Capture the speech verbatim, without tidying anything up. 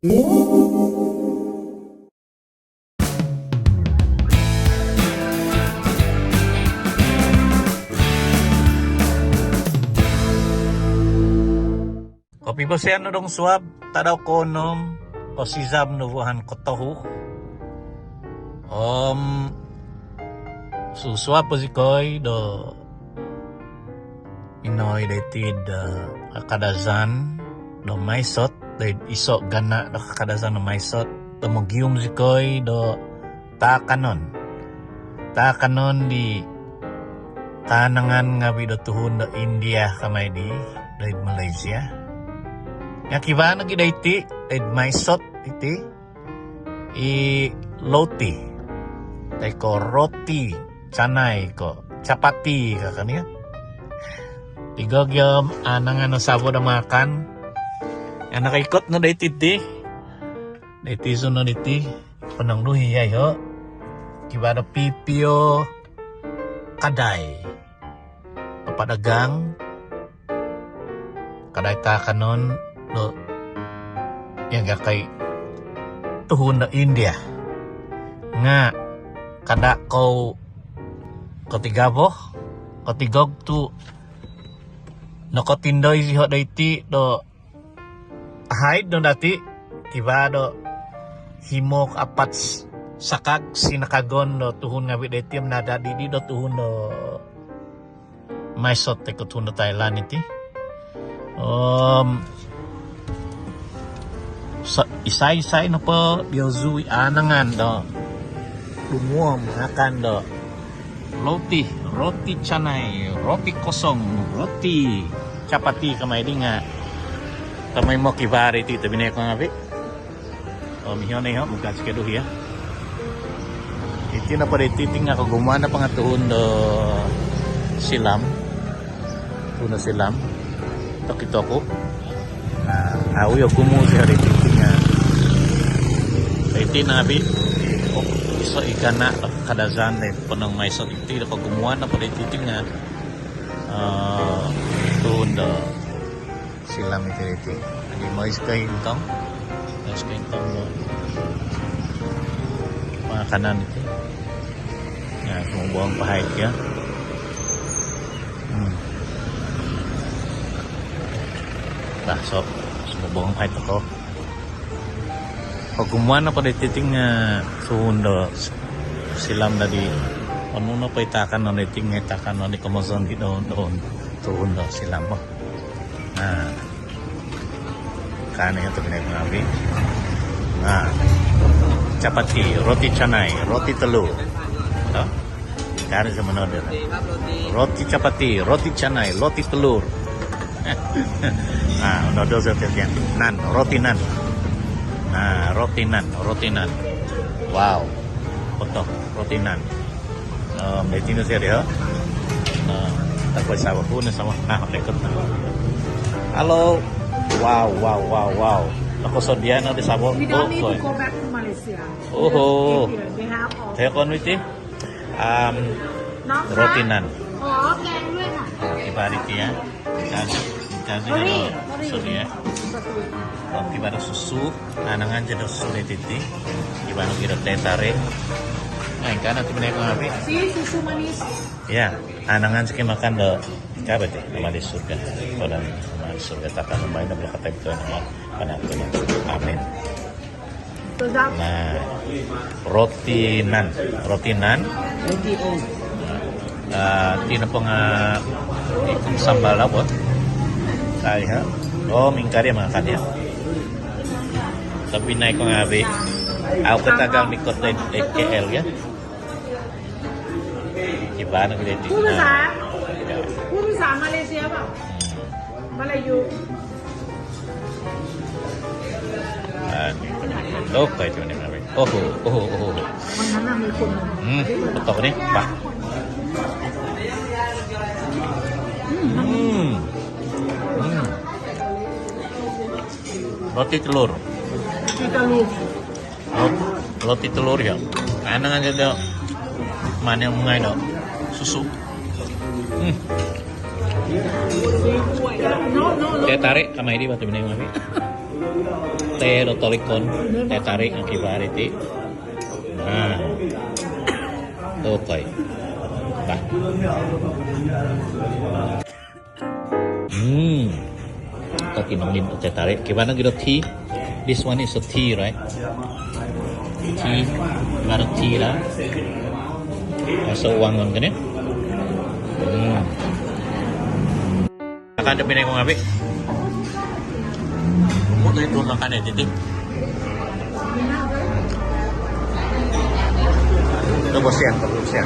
Kopivosian no dong suab, tadau koonom, kosizam no vuhan kotohu. Om susuab po zikoi do minongoi doiti do Kadazan do Mae Sot, doid iso gana do Kadazan do Mae Sot, do mogium zikoi do taakanon. Taakanon di kaanangan ngavi do tuhun do India kamai di, doid Malaysia. Nga kivaa nogi doiti, doid Mae Sot iti, i loti. Toi ko roti canai ko, chapati ka kan ya. Tigo giom anangan o savo do mangakan. Anak ikot no doiti ti. Doiti suno doiti. Ponong duhi ya iho. Kivaa do pipio kadai. Papadagang. Kadai taakanon do, ya, gakai tuhun do India. Nga kada kou kotigavo, kotigog tu nokotindoi ziho doiti do ahaid no dati, kivaa do himo ko apat s-, sakag sinakagon do tuhun ngavi doiti om nadadi di do tuhun do Mae Sot toi ko tuhun do Thailand iti. Om sa-, isai-isai nopo diozu i anangan do dumuom mangakan do roti, roti canai, roti kosong, roti chapati kamai di nga. Tamai mo kivaa iti tobinai ko ngavi. Om iho no iho, mugad sikoi duhi ya. Iti nopo doiti ti nga kogumuan nopo nga tuhun do Silam. Tuhun do Silam. Tokito ku. Nah, au yo gumu si hari iti ti nga. Iti ngavi. Oh, iso i gana Kadazan doid ponong Mae Sot iti do kogumuan nopo doiti ti nga, eh, tuhun do Silam iti doiti. Jadi, mooi zikoi intong. Mooi zikoi intong do makanan iti. Ya, sumubuang pahai ya. Hmm. Dah, so, sumubuang pahai tokou. Kogumuan nopo doiti ti nga, eh, tuhun do Silam dadi. Onu nopo i taakanon doiti nga i taakanon di komozon di doun-doun. Tuhun do Silam po. Nah. Kan iho tobinai ko ngavi. Nah. Chapati, roti canai, roti telur. Toh? Kan iso noodle. Roti chapati, roti canai, roti telur. Nah, noodle sa tiang. Nan, roti nan. Nah, roti nan, roti nan. Wow. Foto, roti nan. Um, doiti no sio diho. Nah, tak buat sama pun sama. Nah, ikut. Halo. Wow, wow, wow, wow. Nokosodia no di savo. We don't need to go back to Malaysia. Oho. Just eat here. They have all. Saya kon iti. Um, roti nan. Oh, okay. Kivaa iti ya. Kasi, kasi do susu ya. Om kivaa do susu, anangan zikoi do susu doiti ti. Kivaa nogi do teh tarik. Nah, ingkaa no tobinai ko ngavi. Si susu manis. Ya, anangan zikoi makan do, apa ti? Nama di surga. Kodan nama di surga takkan main do katai tu nama. Amin. Nah, roti nan, roti nan. Roti, oh. Ah, iti nopo nga, ah, ikung sambal apa? Kai ha. Oh, mingkari mangakan ya. Tapi naik ko ngavi. Au katagal mikot doid K L ya. Kivaa nogi doiti. Kurus, ah? Ya. Kurus, ah, Malaysia, bang. Hmm. Malayu. Ah, ni. Oke, itu ni, Mami. Oho, oho, oho. Manganang ikon. Hmm, betul ni. Bah. Hmm. Hmm. Roti telur. Roti telur. Rot-, roti telur ya. Anangan zikoi do mani om ngai do susu. Hmm. Teh tarik kamai di batu bening mami. Teh do tolikon, teh tarik nga kiwaa diti. Nah. Okey. Bah. Hmm. Tapi nang lim teh tarik. Kiwaa nogi do tea. This one is a tea, right? Tea. Kiwaa do tea lah. Masa uang kan kene? Hmm. Akan ada pinai mengabi. Mau tu itu makan ya, Titi. Itu bos ya, bos ya.